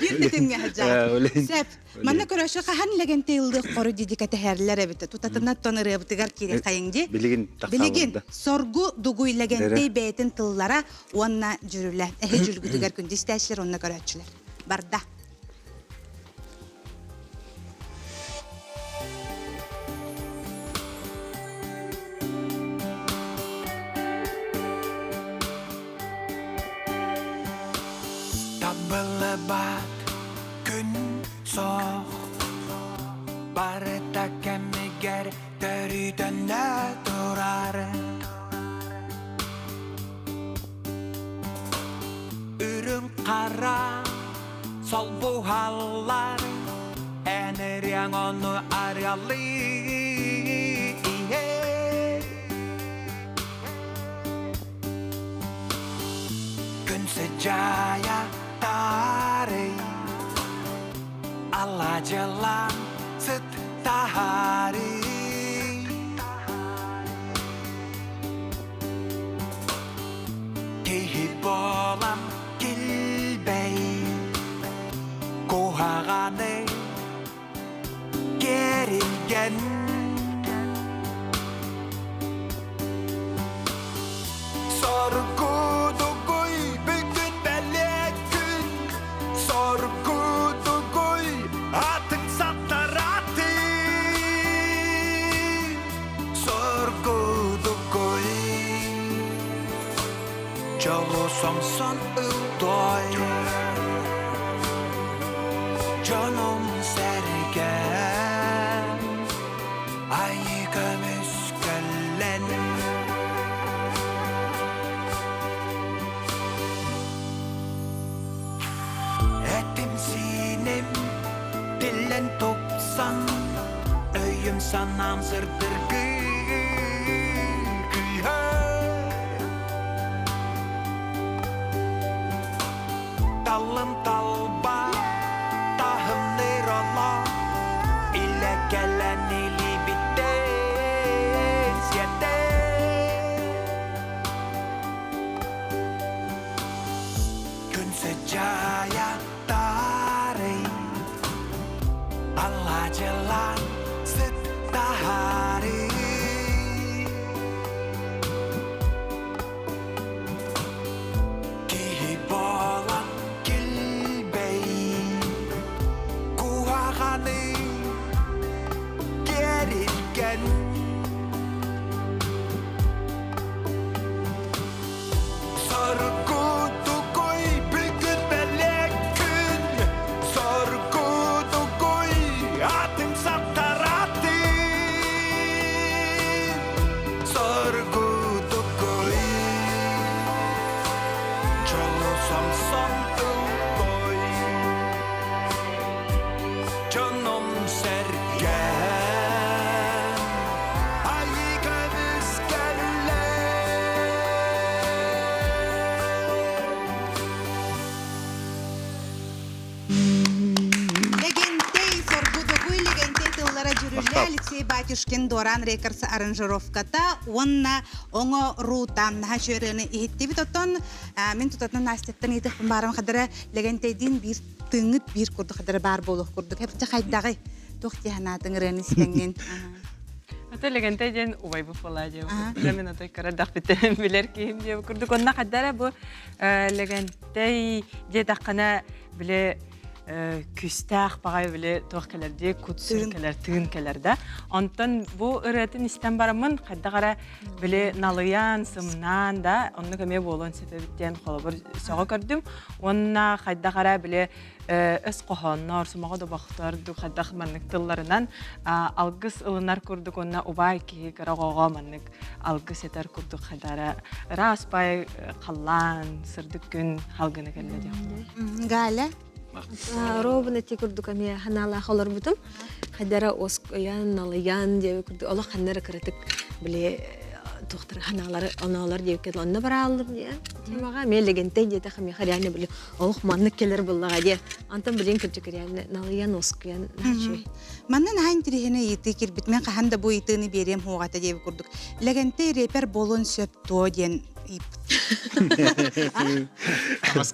Биир да тэҥҥэ сылдьаҕыт. Сөп. Манна көрөшө хаһан лэгэнтэй ыллыах хору диди кэтэһэрлэр эбит. Тутатына тон ырыабытыгар киирэ хайыҥ ди. Билигин Билигин соргу дугуй лэгэнтэй бэйэтин тыллара уонна дьүрүлэ. Эһи дьүлгүтүгэр күндү истээччилэр уонна көрөөччүлэр. Барда. Табыллыбат күн суох барыта кэмигэр төрүтөннө турар Үрүҥ хара солбуһаллар эн ырыаҥ ону арыаллыы Күн сыдьаайа таарый алаадьылаан сыт. илгэн Соргудугуй бүгүн бэлиэ күн Соргудугуй атын саттаратын Соргудугуй Дьолу сомсон ылтой Дьонум сэргэн Айыы көмүскэллэн Этим-сииним тиллэн тупсан Өйүм санаам сырдыргыы Таллым талба таһымныыр олох Илэ кэлэн илиибиттэн сиэтэ Күн сыдьаайа таарый Алаадьылаан сыттаһарый Киһи буолан килбэй Куһаҕаны кэрилгэн Соргутугуй бүгүн бэлэккүн Соргутугуй атын саттаратын Соргутугуй Дьолу сомсон ыллой Дьонум сэргээн Айыы көмүскэллэр Легентей соргудугуй легентей тыллара дьүрүллэ Алексей Батюшкин Дуоран Рекордс аранжировката уонна оҥо руутам наһаа чүөрүөнү иһиттибит оттон мин тутатына Настяттан ыйытыахпын баарым хадара Легентейдиин биир тыыҥыт биир курдук хадара баар буолуох курдук эбитэ хайдаҕый туох дии санаатыҥ ырыаны истэҥҥин Ата Легентэй диэн убайбыт буолаа диэн мин отой кыра эрдэхпиттэн билэр киһим диэн курдук онно хайдара бу Легентэй диэтэххинэ били күүстээх баҕайы били туох кэлэр дии кут сүр кэлэр тыын кэлэр да онтон бу ырыатын истэн бараммын хайдах эрэ били налыйан сымнаан да оннук эмиэ буолуон сөп эбит диэн холобур сөҕө көрдүм уонна хайдах эрэ били өс хоһооннор сомоҕо добохтор хайдах маннык тылларынан алгыс ылынар курдук уонна убаай киһи кыра оҕоҕо маннык алгыс этэр курдук хайдара ыраас бай халлаан сырдык күн халгына кэллэ диэх Галя Робун эти курдук эмиэ ханаалаах олорбутум. Хайдара оскуйан, налыйан диэби курдук олох ханнара кыратык били туохтар ханаалары оноолор диэбиккэ онно барааллым диэн темаҕа эмиэ легентэй диэтэх эмиэ реально били олох маннык кэлэр буллаҕа диэн антон билин кырдьык реально налыйан оскуйан наачүй Манна наһаа интириэһинэй ыйытыы киирбит. Мен хаһан да бу ыйытыыны биэриэм суоҕа диэбит курдук. Лэгэнтэй рэпер буолуон сөп дуо диэн ыйыппыт.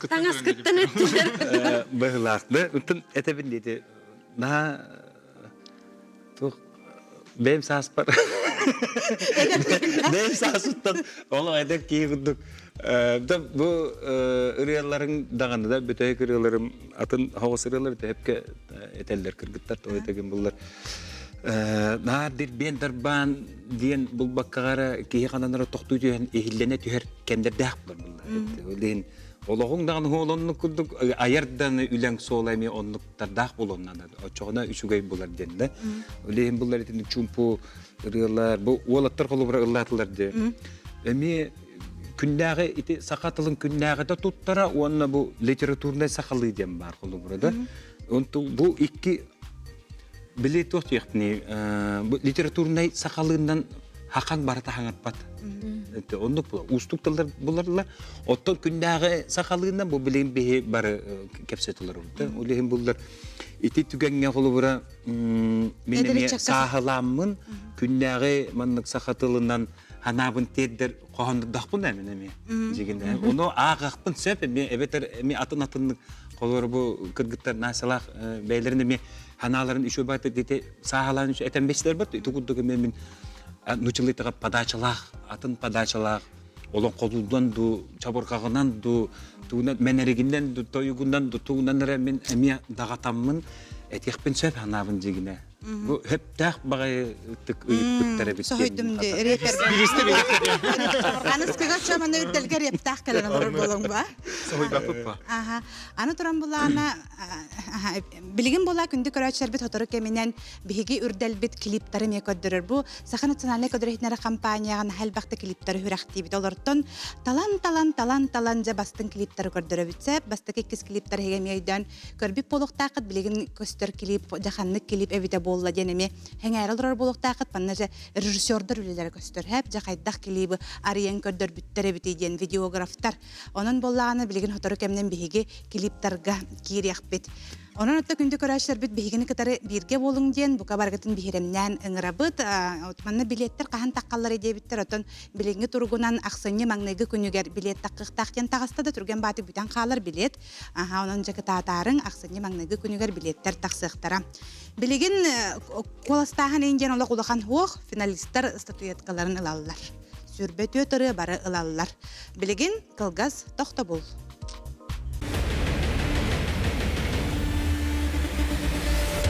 Таҥаскыттан өттүлэр. Быһылаахты. Ытын этэбин диэти. Наһаа туох бэйэм сааспар бэйэм сааспыттан олох эдэр киһи курдук да бу ырыаларыҥ даҕаны да бүтэһик ырыаларым атын хоҕус ырыалар төһөпкө этэллэр кыргыттар тоҕо этэгин буллар наар дирбиэн дарбаан диэн булбаккаҕара киһи хананара тохтуу түһэн иһиллэнэ түһэр кэмнэрдээх булар буллар ол иһин олоҕуҥ даҕаны оннук курдук айардан үлэҥ суола эмиэ оннуктардаах буолуоннана оччоҕуна үчүгэй булар диэн да ол иһин буллар итинник чуумпу ырыалар бу уолаттар холобура ыллаатылар дии эмиэ күннээҕи ити саха тылын күннээҕитэ туттара уонна бу литературнай сахалыы диэн баар холобура да онту бу икки били туох диэхпиний бу литературнай сахалыынан хахан барыта хаҥарбат оннук уустук тыллар буларлар оттон күннээҕи сахалыынан бу билигин биһи бары кэпсэтилэр ол иһин буллар ити түгэҥҥэ холобура мин эмиэ сааһылааммын күннээҕи маннык саха тылынан ханаабын тиэрдэр хоһооннордохпун эмин эмиэ дьигинэ ону ааҕыахпын сөп эмиэ эбэтэр эмиэ атын атыннык холобура бу кыргыттар наасалаах бэйэлэрин эмиэ Ханааларын үчүгэй баата дите сааһалаан этэн бэстилэр бат ити курдук эмиэ мин нучылыйтаҕа подачалаах атын подачалаах олоҥхолуурдан ду чабырҕаҕынан ду тугунан мэнэригинэн ду тойугунан ду тугунан эрэ мин эмиэ даҕатаммын этиэхпин сөп ханаабын дьигинэ бу хөптөөх баҕайы ытык ыйыппыттар эбит Соһуйдум ди репер Аныскыга чаманы үрдэлгэ рептаах кэлэн олорор буолуҥ ба Соһуйбаппыт ба Аха аны туран булаана Билигин буола күндү көрөөччүлэрбит сотору кэминэн биһиги үрдэлбит клиптары эмиэ көрдөрөр. Бу Саха национальнай көрдөр-иһитиннэрэр компанияҕа наһаа элбэхтэ клиптары үрэхтиибит. Олортон талан-талан, талан-талан дьэ бастыҥ клиптары көрдөрөбүт сөп. Бастакы иккис клиптар эһиги эмиэ өйдөөн көрбүт буолуохтааххыт. Билигин көстөр клип, дьэ ханнык клип эбитэ буолла диэн эмиэ сэҥээрэ олорор буолуохтааххыт. Манна дьэ режиссердар үлэлэрэ көстөр. Хэп дьэ хайдах клибы арыйан көрдөрбүттэр эбитий диэн видеографтар. Онон буоллаҕына билигин сотору кэминэн биһиги клиптарга киириэхпит. Онон отто күндү көрөөччүлэрбит биһигини кытары бииргэ буолуҥ диэн бука барыгытын биһирэмнээн ыҥырабыт. Манна билиэттэр хаһан таххаллар диэбиттэр, оттон билиҥҥи туругунан ахсынньы маҥнайгы күнүгэр билиэт таххыахтаах диэн таҕыста да түргэн баатык бүтэн хаалар билиэт. Аха, онон дьэ кытаатаарыҥ, ахсынньы маҥнайгы күнүгэр билиэттэр тахсыахтара. Билигин куоластааһын иһин диэн олох улахан суох, финалистар статуэткаларын ылаллар. Сүрбэ түөрт ырыа бары ылаллар. Билигин кылгас тохтобул.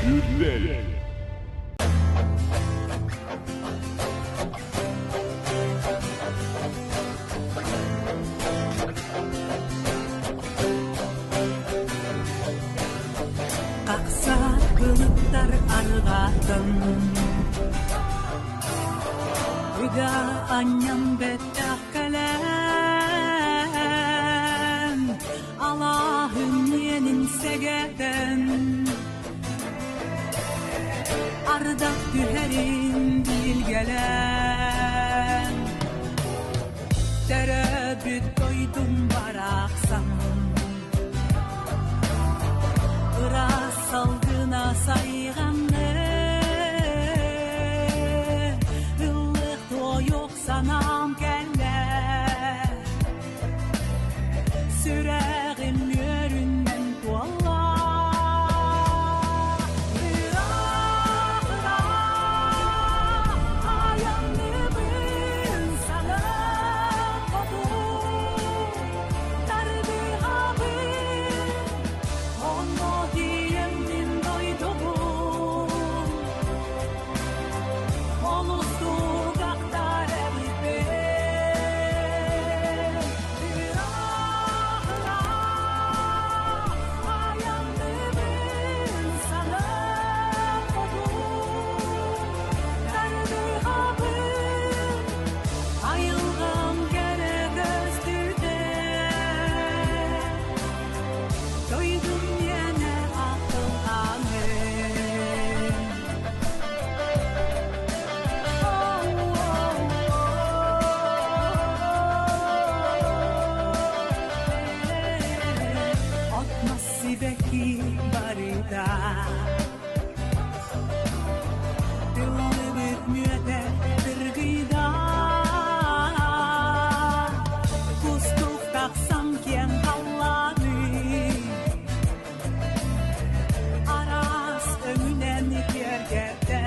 Үрдэл. Тахса былыттар арҕаатын Ыга анньан бэттэх кэлэн Алааһын иэнин сэгэтэн Ардах түһэрин билгэлээн Төрөөбүт дойдум барахсан Ыраас салгына сайҕанны Ыллык туойук санаам кэллэ Сүрэҕим үөрүнэн туолла Ыраах ыраах айанныыбын санаам хоту Тардыһабын онно тиийэммин дойдубун Олустук ахтар эбиппин Ыраах ыраах айанныыбын санаам хоту Тардыһабын Айылҕам кэрэ көстүүтэ Дойдум миэнэ ахтылҕаным От-мас сибэкки барыта Тыллыбыт мүөтэ дыргыйда Кустук тахсан киэҥ халлааны Араас өҥүнэн киэргэтэ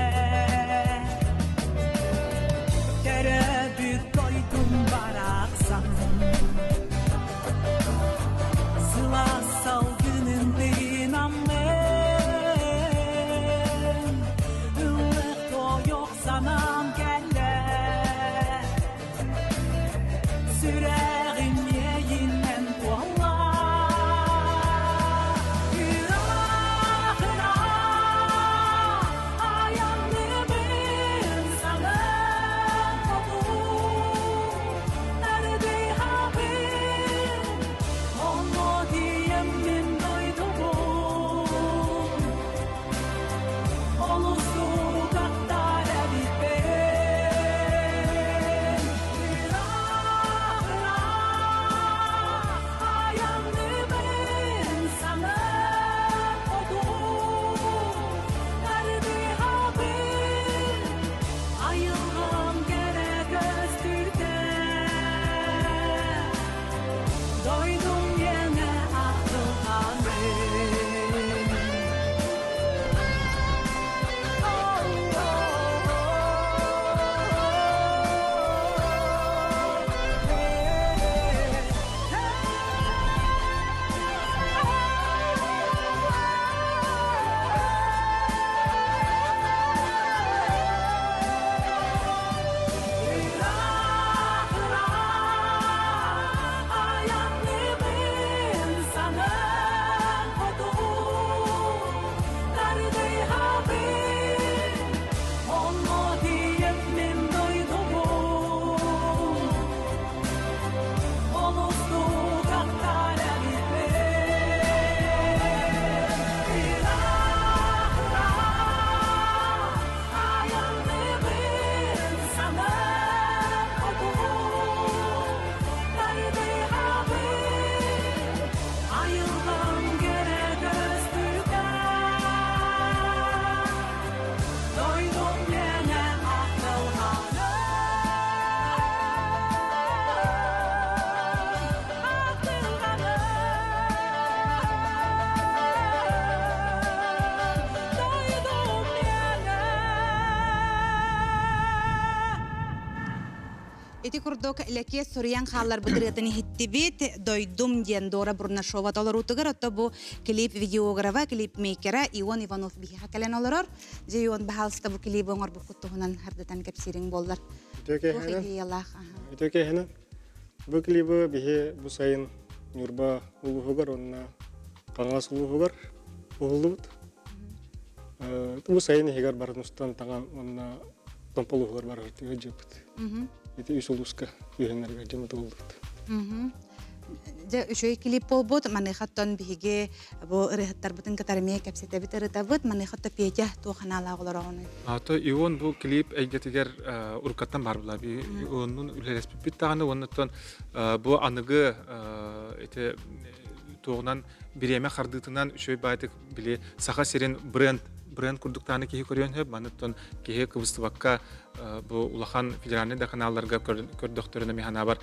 Төрөөбүт дойдум барахсан Сылаас салгынын тыынаммын Ыллык тойук санаам кэллэ Сүрэҕим иэйинэн туолла Ыраах ыраах айанныыбын санаам хоту Тардыһабын онно тиийэммин дойдубун Олус укаттар эбиппин. Ити курдук Лэкиэс суруйан хаалларбыт ырыатын иһиттибит. Дойдум диэн Дора Бурнашова толоруутугар, отто бу клип видеографа, клипмейкера Ион Иванов биһиэхэ кэлэн олорор. Дьэ, Ион, баһаалыста бу клиби оҥорбуккут туһунан хардатан кэпсиириҥ буоллар. Үтүө Туох идеялаах? Үтүө киэһэнэн. Бу клибы биһи бу сайын Ньурба улууһугар уонна Хаҥалас улууһугар уһуллубут. Бу сайын иһигэр барын устан таҥан уонна Томпо улууһугар барар дьыппыт. Ити үс улууска үһүннэригэр дьымыт уһуллубут. Дьэ, үчүгэй клип буолбут. Маныхаттан биһиги бу ырыһыттарбытын кытары эмиэ кэпсэтэбит, ырытабыт. Маныхатта Петя туох анаалаах олороҕунуй? Ато Ион бу клип эйгэтигэр уруккаттан бар була. Ионнун үлэлэспиппит даҕаны уоннаттан бу аныгы ити туоҕунан бириэмэ хардыытынан үчүгэй баайтык били Саха сирин бренд бренд курдуктааны киһи көрүөн сөп маныттан киһи кыбыстыбакка бу улахан федеральный да каналларга көрдөхтөрүнэ мин санаабар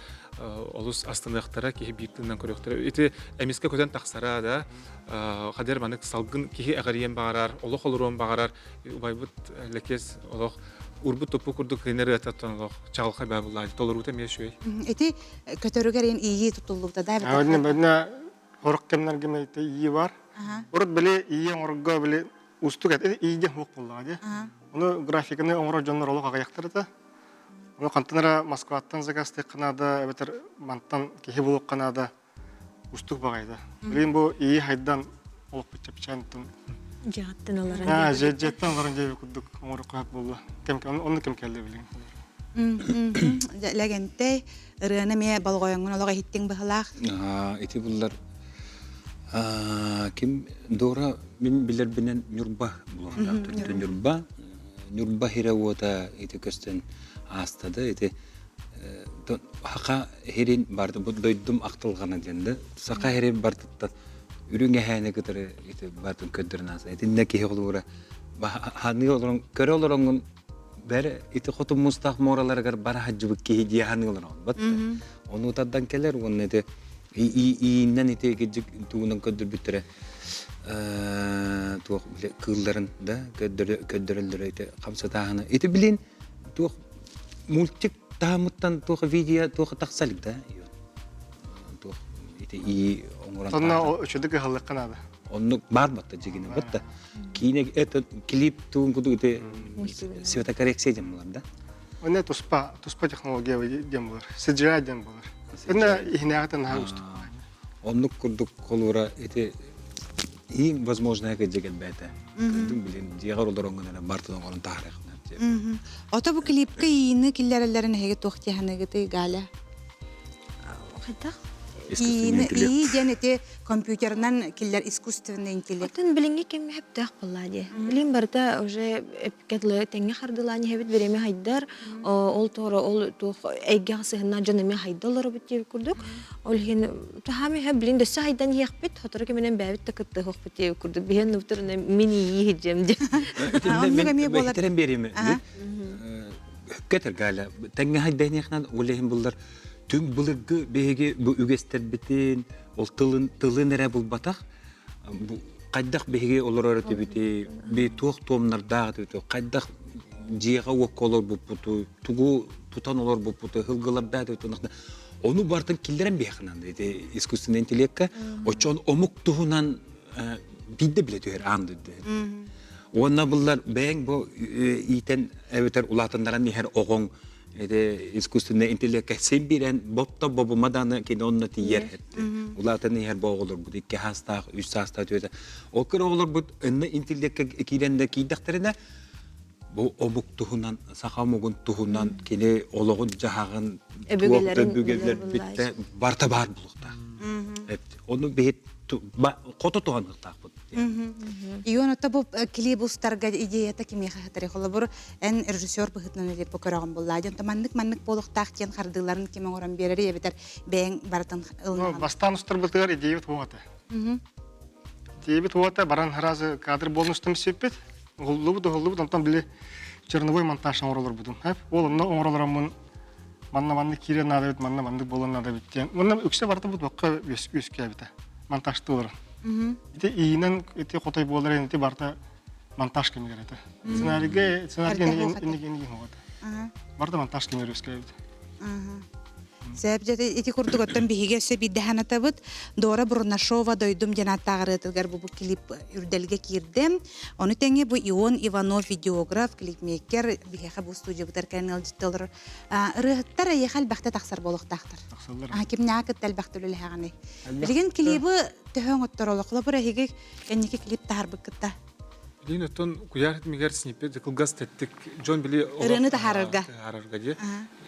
олус астыныахтара киһи биир тыынан көрүөхтэрэ ити эмискэ көтөн тахсара да хадер манык салгын киһи эҕэрийэн баҕарар олох олоруон баҕарар убайбыт Лэкиэс олох урбут топпу курдук кыынар ыататтан олох чаҕылхай баа буллаа толоруута эмиэ үчүгэй ити көтөрүгэр ин ии тутуллубута да Бэднэ хорох кэмнэргэ мэйте ии бар. Урут били ии оҥорго били устук эт иигэ хуох буоллаҕа дии. Ону графиканы оҥорор дьоннор олох аҕыйахтар этэ. Ону хантан эрэ Москваттан заказтыахха наада эбэтэр мантан киһи булуохха наада устук баҕайда. Билигин бу ии хайдан олохпут чэпчээн Дьиэҕиттэн олорон. Аа, дьиэттэн олорон диэби курдук оҥоруохха сөп буолла. Кэм онно кэм кэллэ билигин. Лэгэнтэй ырыаны эмиэ болҕойоҥҥун олох иһиттиҥ быһылаах. Ити буллар ким Дора мин билэрбинэн Ньурба булуохтаах. Ньурба Ньурба хирэ уота ити көстөн аастада ити хака хирин барды бу дойдум ахтылҕана диэн да саха хирин бартыттан үрүҥ эһээни кытары ити бартын көрдөрөн ааса итиннэ киһи холуура ханыы олорон көрө олороҥҥун бэр ити хотун мустаах муораларыгар бара сылдьыбыт киһи дии ханыы олороҕун бат ону тардан кэлэр уонна ити ииннэн ити кирдьик тугунан көрдөрбүттэрэ туох кыылларын да көрдөрөллөрө ити хамсатааһына ити билин туох мультик таһымыттан туох видео туох тахса илик да туох ити ии оҥорон Онно үчүгэй ыһыллыахха наада. Оннук баар батта дьигинэ батта. Киинэ это клип туун кудук ити светокоррекция диэн булар да. Онно туспа туспа технология диэн булар. CGI диэн булар. Онно иһинээҕитин наһаа уустук. Оннук курдук холуура ити иин возможная кыдьа кэлбээтэ. Кырдым билин дьиэҕэр олороҥҥун эрэ бартын оҥорон таһаарыахна. Ото бу клипка иини киллэрэллэрин эһиги туох диэханыгытый Галя? Хайдах? Иини ии диэн ити компьютерынан киллэр искусственный интеллект. Оттон билиҥҥи кэмҥэ сөптөөх буоллаа дии. Билигин барыта уже эппиккэ дылы тэҥҥэ хардылаан иһэбит бириэмэ хайдар, ол туора ол туох эйгэҕэ сыһыннаах дьон эмиэ хайда олоробут диэбит курдук. Ол иһин таһаам иһэ билин дөссө хайдан иһиэхпит, сотору кэминэн бэйэбит да кыттыһыахпыт диэбит курдук. Биһиэн нуптарына мин ии иһдьэм диэн. Оннук эмиэ буолар. Бэйтерен биэриэм. Өккө Галя, тэҥҥэ хайданыахынан ол иһин буллар түҥ былыргы биһиги бу үгэстэрбитин, ол тылын тылын эрэ булбатах, бу хайдах биһиги олорор этибитий, би туох туомнардаах этибитий, хайдах дьиэҕэ уокка олорбуппутуй, тугу тутан олорбуппутуй, һылгылардаах этибит, ону бартын киллэрэн биһиэхинэн ити искусственный интеллекка оччон омук туһунан биирдэ билэ түһэр аан дойду. Уонна буллар бэйэҥ бу иитэн эбэтэр улаатыннаран иһэр оҕоҥ ити искусственный интеллекка син биирэн бопто бобума дааны кини онно тиийэр улаатан иһэр бу оҕолорбут икки саастаах үс саастаах түөтэ ол кыр оҕолорбут ынна интеллекка киирэн да киирдэхтэринэ бу омук туһунан саха омугун туһунан кини олоҕун дьаһаҕын өбүгэлэр биттэ барыта баар буолуохтаах ону биһит хото туһаныахтаахпыт Ион ото бу клип устарга идеята кимиэхэ хатары холобур эн режиссер быһыытынан элир бу көрөҕүн буллаа дьон маннык маннык буолуохтаах диэн хардыыларын ким оҥорон биэрэр эбэтэр бэйэҥ барытын ылынаҕын Бастаан устарбытыгар идеябыт суох этэ. Идеябыт уота баран сразу кадр буолан сиппит. Уһуллубут, уһуллубут, онтон били черновой монтаж оҥоролорбутун. Ол онно оҥоролороммун манна маннык киирэн наада эбит, манна маннык буолан наада эбит диэн. Уонна үксэ барыта бу туохха үөскээбитэ. Монтажты олорон. Ити иинэн ити хотой буолар ити барыта монтаж кэмигэр этэ. Сценарийга сценарийга инник инник инник барыта монтаж кэмигэр үөскээбит. Сөп дьэ ити курдук оттон биһиги өссө биирдэ санатабыт. Дора Бурнашова дойдум диэн ааттааҕырыатыгар бу клип үрдэлгэ киирдэ. Ону тэҥэ бу Ион Иванов видеограф, клипмейкер биһиэхэ бу студиябытыгар кэлэн ыалдьытта олорор. Ырыаһыттар эйиэхэ элбэхтэ тахсар буолуохтаахтар. Тахсаллар. Кимнээҕи кытта элбэхтэ үлэлэһэҕиний? Билигин клибы төһө оҥоттороллор? Холобур, эһиги кэнники клип таһаарбыккытта. Билигин оттон куйаар ситимигэр сниппет кылгас тэттик дьон били Ырыаны таһаарарга. Таһаарарга дии.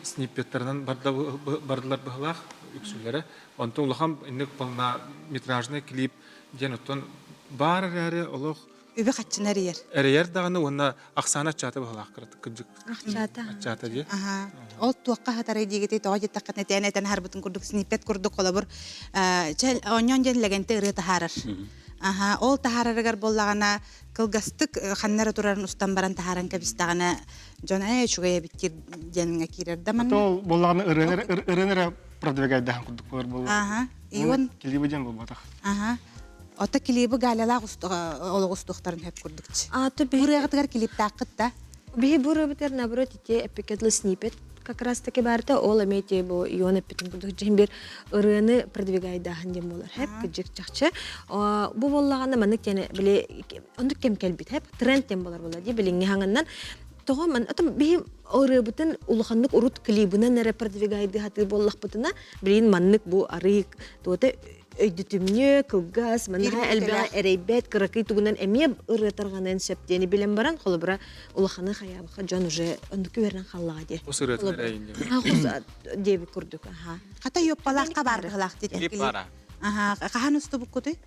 Сниппеттарынан бардылар быһылаах үксүлэрэ. Онтон улахан инник полнометражный клип диэн оттон баар эрээри олох үбү хаччына эрийэр. Эрийэр даҕаны уонна ахсаана аччаата быһылаах кырдьык. Ахчаата. Аччаата дии. Аха. Ол туохха хатарай диигитий тоҕо диэтэххитинэ тээн этэн аһарбытын курдук сниппет курдук холобур чэ оонньоон диэн лэгэнтэ ырыа таһаарар. Аха, ол таһаарарыгар буоллаҕына кылгастык ханна эрэ турарын устан баран таһааран кэбистэҕинэ дьон ээ үчүгэй эбит диэҥҥэ киирэр да манна. Ол буоллаҕына ырыаны эрэ продвигайдаһан курдук болар буолла. Аха. Ион клибы диэн буолбатах. Аха. Ото клибы Галялаах олох устуохтарын хөп курдукчу. Ырыаҕытыгар клиптааххыт да? Биһи бу ырыабытыгар наоборот ити эппиккэ снипет как раз таки баарта ол эмиэ ити бу Ион эппитин курдук дьиһин бир ырыаны продвигайдааһын диэн буолар хэп кыдьык чахчы бу буоллаҕына маннык диэн били оннук кэм кэлбит хэп тренд диэн буолар буолла дии билиҥҥи хаҥаннан тоҕо ман атым биһи ырыабытын улаханнык урут клибынан эрэ продвигайдыы сатыыр буоллахпытына билигин маннык бу арыы туота өйдөтүмньү, кылгас, маныха элбэҕи эрэйбэт, кыракый тугунан эмиэ ырыа тарҕаныан сөп диэни билэн баран, холобура, улаханы хайаабаха дьон уже оннук үөрэнэн хааллаҕа дии. Хос ырыатын эрэйин диэбит курдук, аха. Хата юппалаахха баар быһылаах диэн. Клип баара. Аха, хаһан устубуккутуй?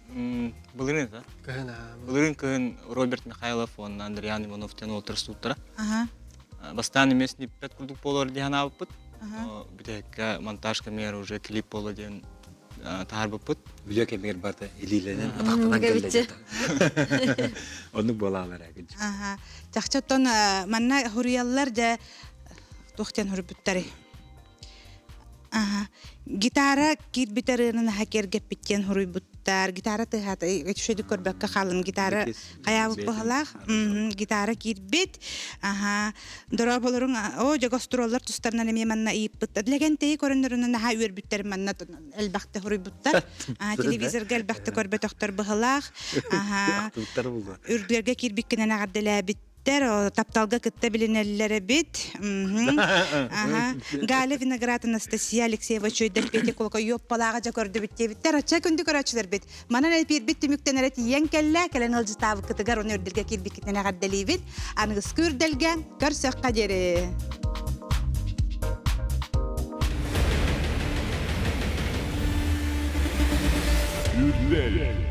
Былырыын да. Кыһын Былырыын кыһын Роберт Михайлов уонна Андриан Иванов диэн уолаттар устубуттара. Аха. Бастаан эмиэ сниппет курдук буолар дии санаабыппыт. Бүтэһиккэ монтаж кэмигэр уже клип буолла диэн таһаарбыппыт. Үлэ кэмигэр барыта илиилэнэн, атахтанан кэллэ. Оннук буолаалар ээ. Чахчы оттон манна хуруйаллар дьэ туох диэн хуруйбуттарый? Гитара киирбит ырыаны наһаа киэргэппит диэн хуруйбуттар. Гитара тыаһаата үчүгэйдик көрбөккө хааллым. Гитара хайаабыт быһалаах. Гитара киирбит. Аха. Дорооболоруҥ оо дьэ гастроллар тустарынан эмиэ манна ыйыппыттар. Лэгэнтэйи көрөннөрүнэн наһаа үөрбүттэр манна элбэхтэ хоруйбуттар. Телевизорга элбэхтэ көрбөтөхтөр быһылаах. Аха. Үрдүөргэ киирбиккинэн эҕэрдэлээбиттэр. Тапталга кытта билинэллэр эбит. Аха. Галя Виноград Анастасия Алексеева Чуйдар Петя Кулака Йоппалааҕа дьэ көрдүбүт диэбиттэр. Оччо күндү көрөөччүлэрбит. Манан эпиирбит түмүктэн эрэ тиийэн кэллэ. Кэлэн ыалдьытаабыккытыгар уонна үрдэлгэ киирбиккитинэн эҕэрдэлиибит. Аныгыскы үрдэлгэ көрсөххө диэри! Үрдэл.